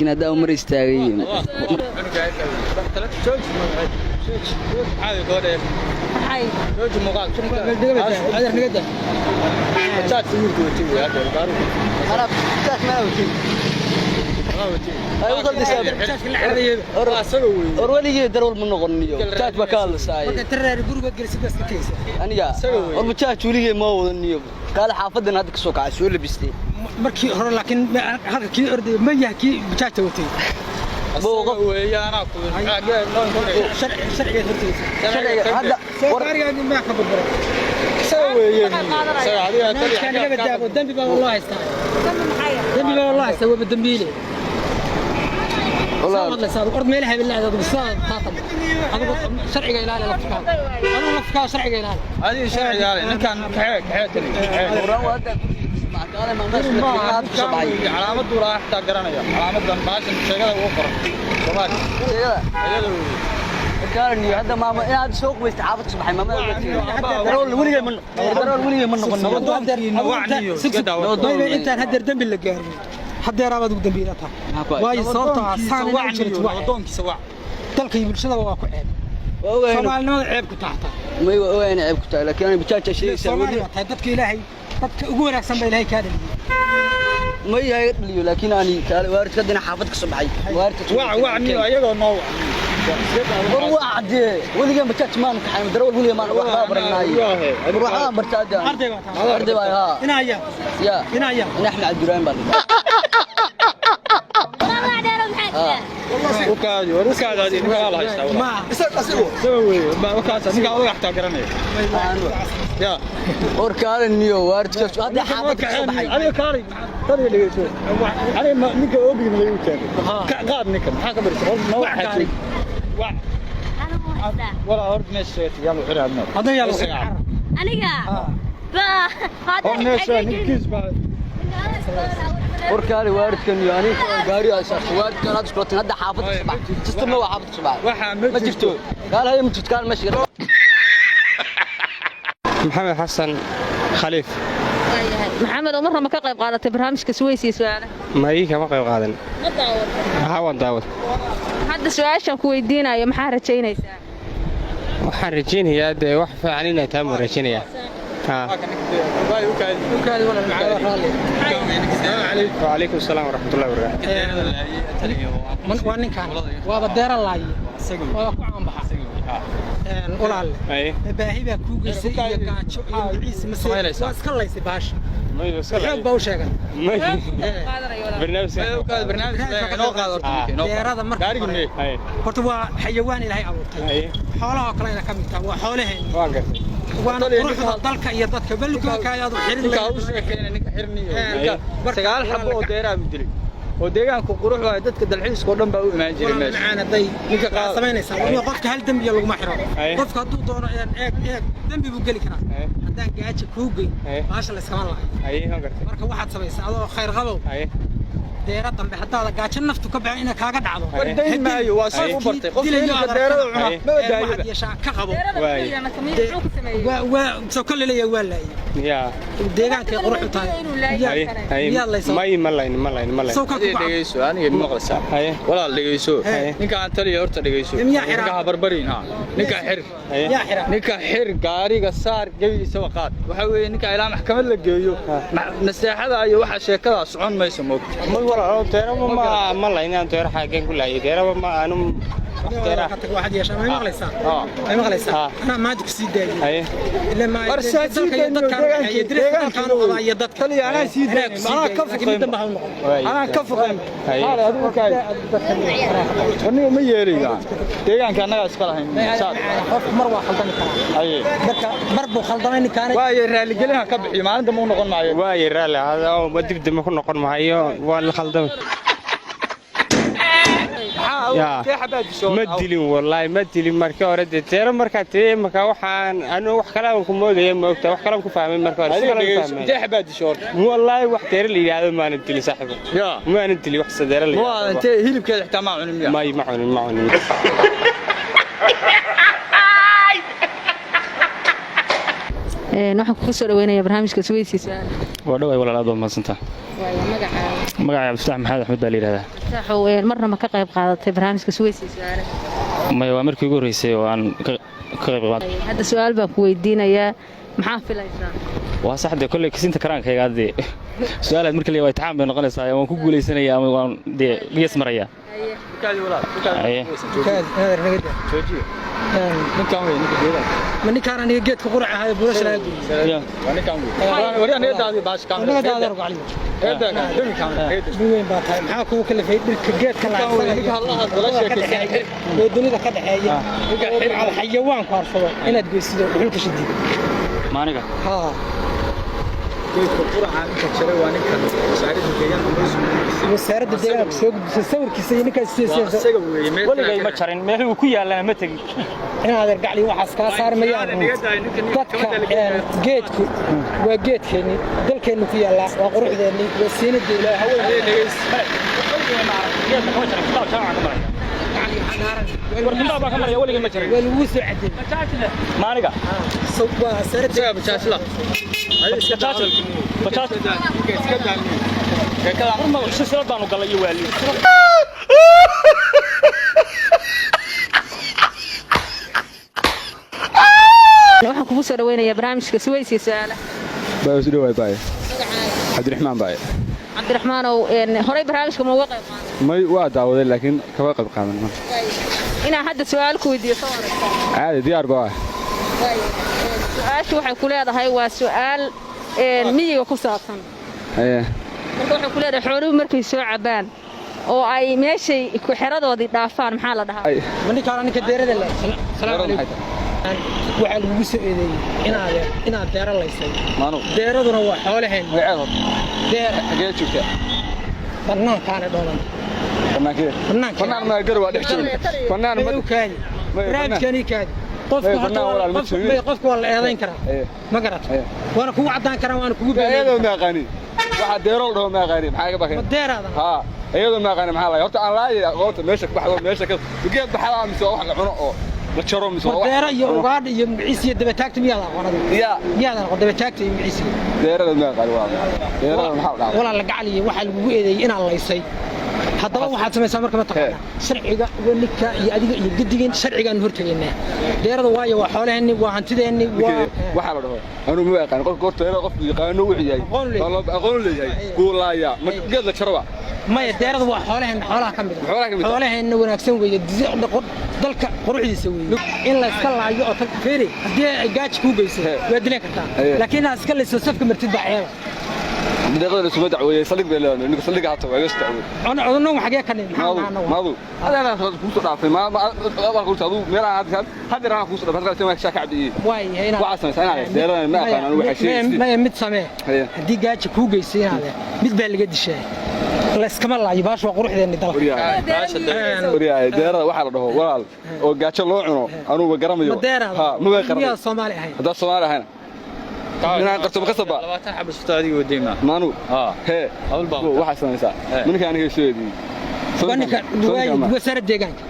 Laakiin haddaa mar istaagay. War weligii darwal ma noqoniyo, bajaaj baa ka hadlasaay aniga. War bajaaj weligii ma wadaniyo, kaale xaafadan hadda kasoo kacay, soo labistay. Markii hore laakiin halka kii ordayay ma yahay kii bajaajta watay? Sharciga hortaysa. Sharciga hadda war gaarigaagi maa ka burburay? Barnaamijkaan naga badaabo, dembi baa loo haystaa, dembi baa loo haystaa, waaba dembiile. Walaal. Hadlaysaa ord meelaha bilaa adigu sidaa taatan, adigu sharciga ilaali lafkaaga, adigu lafkaaga sharciga ilaali. Quraan waa hadda kaale maamaas hadda kasoo baxay. Calaamadu laa xitaa garanaya, calaamadan baashan sheegada ugu qoran Soomaali. Sheegada. Ayada weeye. Kaale niyo hadda maama inaad soo qubaystay, xaafad kasoo baxay, maamada uga tegay. Darwal weligay ma darwal weligay ma noqon. Mayba intaan haddeer dembi la gaarin, haddeeraabaad ugu dembiila tahay, waayo sababtoo ah saan inaa u jirto waa ceeb. Adoonkiisa wac. Dalka iyo bulshadaba waa ku ceeb. Waa ogahay. Soomaalinimada ceeb ku taxta. May, waa ogahay inay ceeb ku tahay, laakiin aniga bajaaj sheegaysaa. Soomaali weli baa tahay, dadka Ilaahay dadka ugu wanaagsan baa Ilaahay kaa dhaliyey. Ma yahay dhaliyo, laakiin ani kaale waaridka haddana xaafad kasoo baxay, waaridka. Wac, wac niyo, ayagoo noo wac. War waa cadee, weligeen bajaaj maan kaxayn, darawal weligeen maan wax baa baranaay. War waxaan bartaa hadda. Arday baa tahay. Arday baa, haa. Inaa yaa Ya. Inaa yaa. In Axmed Cabdiraahim baa la. Ukaadi, war ukaadi, adiga ninka waa la haystaa. Ma Isaga weeye ukaas, ninka odaga xitaa garanaya ya. War kaale niyo, waaridka hadda xaafad kasoo baxay. Adiga kaalay, taliya dhegeyso. Aniga ninka oobiga ma lagu taagay ka qaad ninka, maxaa ka barisa? Hor noo waxaa wac walaa hor meesha sheegtay yaa lagu xiraa adna. Hadda yaa lagu Isaga. Aniga Hor meesha ninkiis baa. War kaale waaridkan iyo aniga gaari ay saartay, waaridkan hadda iskula tin hadda xaafad kasoo baxay, system waa xaafad kasoo baxay. Waxaa ma ma jirto, kaale haya, ma jirto, kaale meesha. Maxamed Xasan Khaliif. Maxamed oo marna ma ka qayb qaadatay barnaamijka Suweysi iyo su'aalaha? May, kama qayb qaadan. Ma daawatay? Haa, waan daawad. Hadda su'aashan ku weydiinayo maxaa rajaynaysaa? Waxaan rajaynayaa dee wax fiican inay tahay baan rajaynayaa, haa. Ukaadi walaal, macaa raalli. Wacalaykum asalaam waraxmatullahi wabarakaatu. Waa ninkaan waaba deera laaye, waaba ku caanbaxa walaalle. Haye. Baahi baa kuu geysay iyo gaajo iyo magaciisa, mase waa iska laysay baasha, xoog baa u sheegan? May, barnaamijka. Deerada marka hore Haye. Horta waa xayawaan Ilaahay abuurtay. Haye. Xoolaha oo kalena ka mid tahay, waa xoolaheenni. Waan gartay. Waana quruxda dalka iyo dadka balkokaadaadu xirin. Ninka u sheekayna, ninka xirniyo, ninka 9 xabo oo deeraa buu dilay, oo deegaanku qurux waayo, dadka dalxiiska oo dhan baa u imaan jiray meesha. Macaan hadday Ninka waxaad samaynaysaa, waliba qofka hal dembiya laguma xiro. Haye. Qofka hadduu doono eeg eeg dembi buu geli karaa. Haye. Haddaan gaaja kuu geyn, Haye. baasha layskama lahay. Haye, waan gartay. Marka waxaad samaysaa adoo khayr qabow, Haye. deera dambe haddaada gaajo naftu ka baxin inay kaaga dhacdo. Haye. War dayn maayo, waa soo u bartay qofka dilayo hilibka aad deerada aragtana, cuna. Haye. Maba ee waxaad daayaba. yeeshaa ka qabo. Waay. Waa waa soo kale leeyahay, waa laayay. Yaa. Deegaankay qurux u tahay. Haye, haye. Miyaad laysaa? May, ma layn, ma layn, ma layn. Soo ka Adiga ku dhegeyso, aniga ma maqlaysaa? Haye. Walaal dhegeyso. Haye. Ninka aan taliya horta dhegeyso. Miyaa xiraa? Ninka ha barbarin, ha ninka xir. Haye. Yaa xira. Ninka xir, gaariga saar, gebigiisaba qaad. Waxa weeye ninka ilaa maxkamad la geeyo, naseexada iyo waxa sheekada socon mayso, moogta. May walaal, deeraba ma layn, aan deero xaageen ku laayay, deeraba ma aanu wax deera. Ka tag, waxaad yeeshaa, may maqlaysaa? Ah. May maqlaysaa? Ah. Anaa maanta ku sii daayay. Haye. Ilaa ma War saa sii dalka iyo dayno, dadkaan deegaankii- iyo direedka deegaankii dalkaan u qabaa iyo dadka. Taliya, anaa sii Anaa daynin, ku sii anaa daayay, ka laakiin mid foqayn. dambe ha u noqon. Waay. Anaa ka foqayn. Haye. Haale, adigu kaay. Aniga ma yeerayga, deegaanka annagaa iska lahayn saar. Qofku mar waa khaldami karaa. Haye. Marka mar buu khaldamay ninkaani. Waaye, raaligelin ha ka bixiyo, maalin dambe u noqon maayo. Waaye, raalli ahaada oo ma dib dambe ku noqon maayo, waa la khaldamay. Maxaa kee xabaa disho? Ma dilin, wallaahi ma dilin. Markii hore dee teero markaa tiri marka waxaan anu wax kale aan ku moodaya, ma ogta, wax kale aan ku fahmay marka hore, si Adiga kale aan dhegeyso, fahmay. intee xabaa disho horta? Wallaahi wax teero la yidhaahdo maanan dilin, saaxiibo. Yaa. Maanan dilin wax sadeero la Ma yidhaahdo. intee hilibkeeda xitaa maa cunin miya? May, ma cunin, ma cunin. Waxaan kugu soo dhaweynayaa barnaamijka Suweysi su'aalaha. Waa dhaway walaal, aad baad mahadsantaha. Waayo, magacaaga? Magaca Cabdifataax Maxamed Axmed baa la yidhahdaa. Saxow, marna ma ka qayb qaadatay barnaamijka Suweys iyo su'aalaha? Maya, waa markii ugu horreysay oo aan ka qayb qaato. Hadda su'aal baan ku weydiinayaa, maxaa filaysaa? Waa sax dee, kolley kasinta karaankayga haddee su'aalaad marka la waa imtixaan bay noqonaysaa, waan ku guulaysanaya ama waan dee gees maraya. Haye. Ninkan wey, ninka geedaha. Ma ninkaan aniga geedka qurac ahaa buulasha laga gooyey? Waa ninkan wey. Wari aniga daadi baash kaamira. Naga daadar gacaliyo. Eeda dami kaamira. Nin weyn baa tahay, maxaa kugu kalifay dhirka geedka Ninkan wey, ninka hadlaha dala sheekaysan. oo dunida ka dhexeeya oo xayawaanku harsado inaad goysido dhuxul ka shidid? Maaniga? Haa. Geedka quraca ninka jaray waa ninkan wasaaradda deegaanka noo soo gudbisay. Wasaaradda deegaanka soo gudbisay sawirkiisa iyo ninkaas. Waa isaga weeye, meel Weligay ma jarin, meel uu ku yaallana ma tegin. Inaad ergacli waxaas kaa saarmayaan dadka. Geedku waa geedkeenni, dalkeenni ku yaallaa, waa quruxdeenni, waa siinadii Ilaah. Geedka kama jarin, kitaab jaamaca ka maraya. War kitaab baa ka maraya, weligay ma jarin. Waa lagu soo cadeeyey. Maaniga? Waa wasaaradda. Isaga bajaajla. Bajaaj bajaaj. Ninka iska daamiye. Sheekada War ma silsilad baanu galay iyo waali. Waxaan kugu soo dhaweynayaa barnaamijka Suweys iyo su'aalaha. Baa isu dhawaay baay. Cabdiraxmaan baay. Cabdiraxmaanow, horey barnaamijka ma uga qayb qaadatay? May, waa daawaday laakiin kama qayb qaadan. Inaan hadda su'aal ku weydiiyo soo aragtaa? Caadi, diyaar baa. Su'aashu waxay ku leedahay, waa su'aal miyiga ku saabsan. Haye. Marka waxay ku leedahay, xooluhu markay soo cabaan oo ay meeshay ku xeradoodii dhaafaan, maxaa la dhahaa? Ma ninkaan ninka deerada leh? Salaamu calaykum. Waxaa lagugu soo eedeeyey inaad deero laysay. Maanu. Deeraduna waa xoolaheen. Magaceed? Deer. Xagee joogtaa? Bannaankaana dhoolan. Bannaankee? Bannaanka. Bannaan ma gar waa dhex joogna. Bannaan ma ma kaadi. May, Barnaamijkani kaadi. Qofku May, horta bannaan walaal ma joogin. May, qofku waa la eedayn karaa. Haye. Ma garat? Haye. Waana kugu caddaan karaa, waana kugu beenayn. Iyadoo ma aqaani. Waxa deero la dhaho ma aqaani. Maxaa iga bakay? Ma deeraada? Haa. Iyadoo ma aqaani maxaa la horta aan laayay aqoonta meesha ka baxdo meesha ka geed baxada mise waa wax la cuno oo la jaro mise waa War wax deera iyo la cuno. ugaadha iyo magaciisa iyo dabataagta miyaad aqoon adigu? Ya. Miyaadan aqoon dabataagta iyo magaciisa? Deerada ma aqaani waa. Deerada maxaa la dhahaa? Walaal la gacaliyo, waxaa lagugu eedeeyey inaad laysay. Haddaba waxaad samaysaa marka, ma taqaanaa sharciga waa ninka iyo adiga iyo gedigan sharcigaan hortegaynaa. Deerada waayo waa xoolaheenni, waa hantideenni, waa Waxaa la dhaho anuu ma aqaan qofka horta deerada qofku yaqaano wuxuu yahay. Aqoon leeyahay. Waa aqoon leeyahay kuu laaya ma geed la jaro ba. Maya, deerada waa xoolaheenna, xoolaha ka mid ah. Xoolaha ka mid ah. Xoolaheenna wanaagsan weeye, dalka quruxdiisa weeye. In la iska laayo oo tag feeri, haddii ay gaaji kuu geyso waa dilan kartaa, Haye. laakiin inaad iska layso safka martid baa ceeba. Deeqada la soo dacweeyay saldhig bay leedahay, ninka saldhig hata waa iga soo dacweeyay. Codno xagee ka nimid? Maxaa Maadu naana? Maadu adeena ku soo dhaafay ma ma ku soo meel aan hadda hadda aan ku soo dhaafay halkaas waa shaaka cabdi. Waayahay inaad Waxaa samaysaa inaad deerada ma aqaan anigu waxa sheegaysid. Maya, mid samee. Haye. Haddii gaaji kuu geysay inaad mid baa laga dishaa, layskama laayo, baash waa quruxdeenni dalka. Waryahay, deerada waxaa la dhaho walaal oo gaajo loo cuno anugu ma garamayo. Ma deeraada? Ha, ma garanayo. Miyaad Soomaali ahayn? Haddaad Soomaali ahayna inaan qarto ma kasaba. 20 xabo sufta adiga waday ma. Maanu. Hee. Hawl baa. Waxaa samaysaa ninka aniga soo eediyey. Waa ninka wasaaradda deegaanka.